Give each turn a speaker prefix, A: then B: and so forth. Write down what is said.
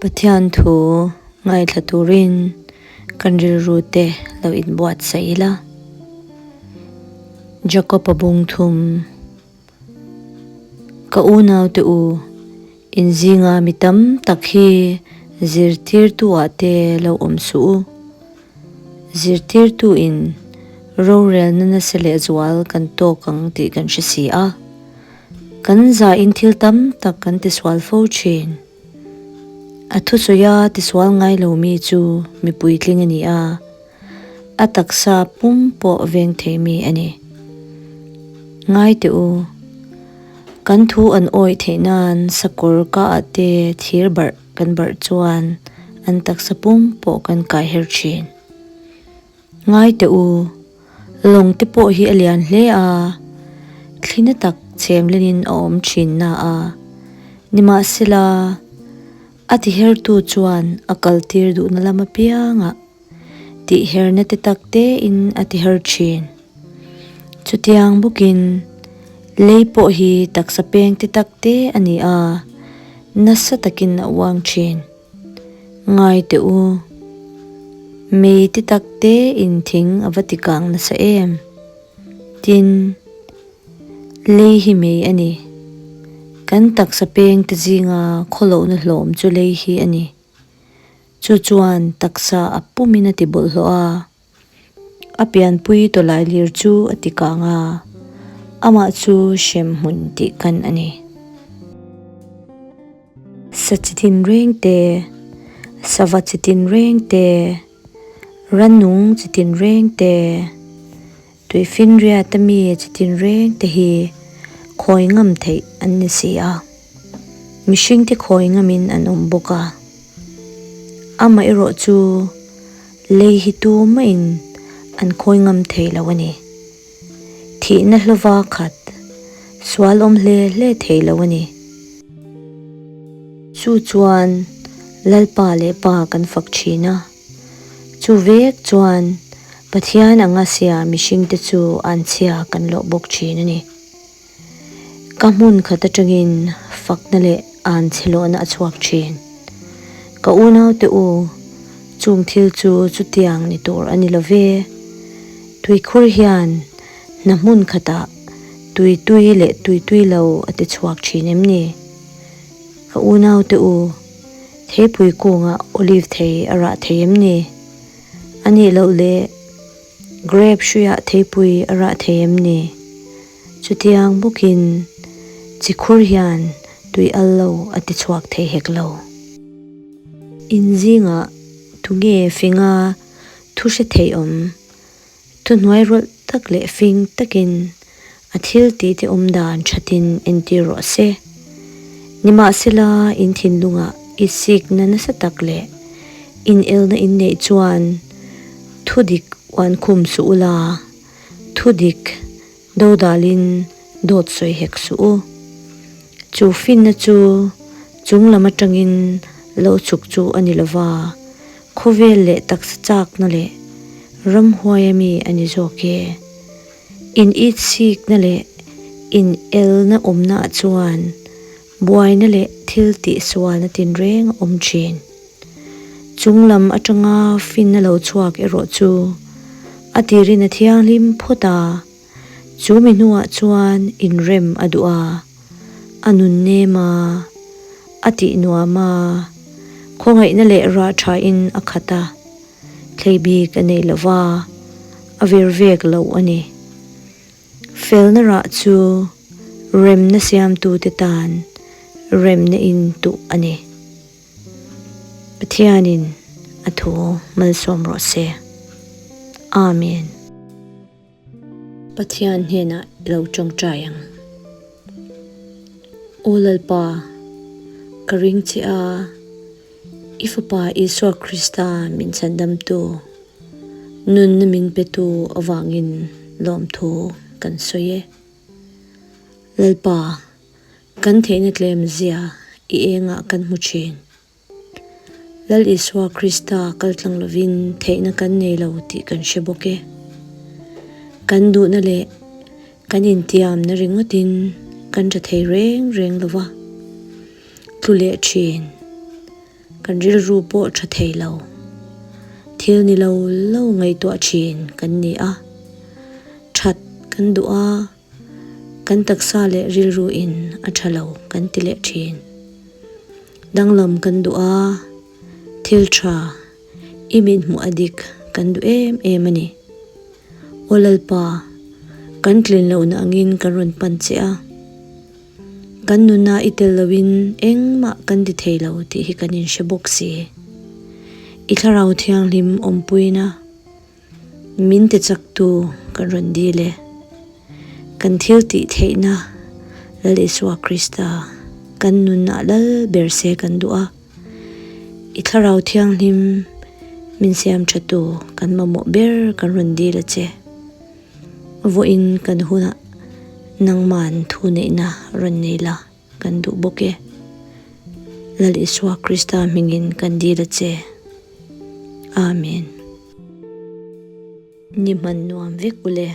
A: Pathian thu ngaithla turin kan rilru te lo inbuatsaih ila. Jakob-a bung thum, Ka unaute u, in zinga mi tam tak hi zirtirtu ah te lo awm suh u. Zirtirtu in rorelna nasa leh zual kan tawk ang tih kan hre si a, kan za in thil tam tak kan tisual fo thin. A thusawi a tisual ngai lo mi chu mi puitling a ni a, a taksa pum pawh veng thei mi a ni. Ngai teh u, kan thu an awih theih nan sakawr ka ah te thir barh Kan barh chuan an taksa pum pawh kan kai her thin. Ngai teh u, lawng te pawh hi a lian hle a, thli na tak chhem lenin a awm thin na a, nimahsela a tihertu chuan a kaltir duhna lam apiangah Tihherna te tak tein a tiher thin. Chutiang bawkin lei pawh hi taksa peng te tak te a ni a, nasa takin a uang thin. Ngai teh u, mei te tak tein thing a va tikang nasa em? Tin, lei hi mei a ni. Kan taksa peng te zinga khawlohna hlawm chu lei hi a ni. Chu chuan taksa a pumin a ti bawlhhlawh a, a pianpui tawlai lir chu a ti kang a, amah chu hrem hmun tih kan a ni. Sa chi tin reng te, sava chi tin reng te, rannung chi tin reng te, Tuifinriata mi chi tinreng te hi khawi ngam theih an ni si a, mihringte khawi ngamin an awm bawk a. Amaherawh chu lei hi tumahin an khawi ngam thei lo a ni. Thihna hlawva khat sual awm hle hle thei lo a ni. Chu chuan Lalpa leh Pa kan fak thin a. Chu vek chuan Pathian anga sia mihringte chu anchhia kan lawh bawk thin a ni. Ka hmun khat atangin fakna leh anchhe lawhna a chhuak thin. Ka unaute u, chung thil chu chutiang ni tur a ni lo ve. Tuikhur hian hna hmun khatah tui tui leh tui tui lo a ti chhuak thin em ni? Ka unaute u, Theipui kungah olive thei a rah thei em ni? A nih loh leh grape hruiah theipui a rah thei em ni? Chutiang bawkin chikhur hian tui al lo a ti chhuak thei hek lo. In zingah tunge finga thu hre thei awm? Thuhnuai rawlh tak leh fing takin a thil tih te awm dan thatin entir rawh se. Nimahsela in thinlungah i sikna nasa tak leh inelna in neih chuan thudik uan khum suh ula, thudik dodalin dawt sawi hek suh u. Chu finna chu chung lam atangin lo chhuk chu a ni lova, Khawvel leh taksa chakna leh ramhuai a mi a ni zawk e. In itsikna leh in elna awmna ah chuan buaina leh thil tihsualna tinreng a awm thin. Chunglam atanga finna lo chhuak erawh chu a tirin a thianghlim phawt a, chu mi hnuah chuan inrem a duh a. A nun nem a, a tih nuam a, khawngaihna leh rah thain a khat a, thlei bik a nei lo va, a vir vek lo a ni. Felna rah chu remna siamtute tan remna in tuh a ni. Pathianin a thu malsawm rawh se. Amen. Pathian hnenah i lo tawngtai ang. Aw Lalpa, ka ring che a, i Fapa Isua Krista min chhandamtu, nunna min petu avangin lawmthu kan sawi e. Lalpa, kan theihna tlemzia i engah kan hmu thin. Lal Isua Krista kal tlang lovin theihna kan nei lo tih kan hre bawk e. Kan duhna leh kan intiamna ringawtin kan tha thei reng reng lo va, tlu leh thin. Kan rilru pawh tha thei lo. Thil ni lo lo ngaihtuah thin kan ni a. That kan duh a, kan taksa leh rilru in a tha lo kan ti leh thin. Danglam kan duh a, thil tha i min hmuh a dik kan duh em em a ni. Aw Lalpa, kan tlin lohna angin kan rawn pan che a. Kan nuna i tel loin engmah kan ti thei lo tih hi kan inhre bawk si. I thlarau thianghlim awmpuina min ti chaktu kan rawn dil e. Kan thil tih theihna Lal Isua Krista kan nunah lal ber se kan duh a. I thlarau thianghlim min siam thatu kan mamawh ber kan rawn dil a che. Vawiin kan hunah nangman thu neihna rawn nei la kan duh bawk e. Lal Isua Krista hmingin kan dil a che. Amen. Ni hman nuam vek ule.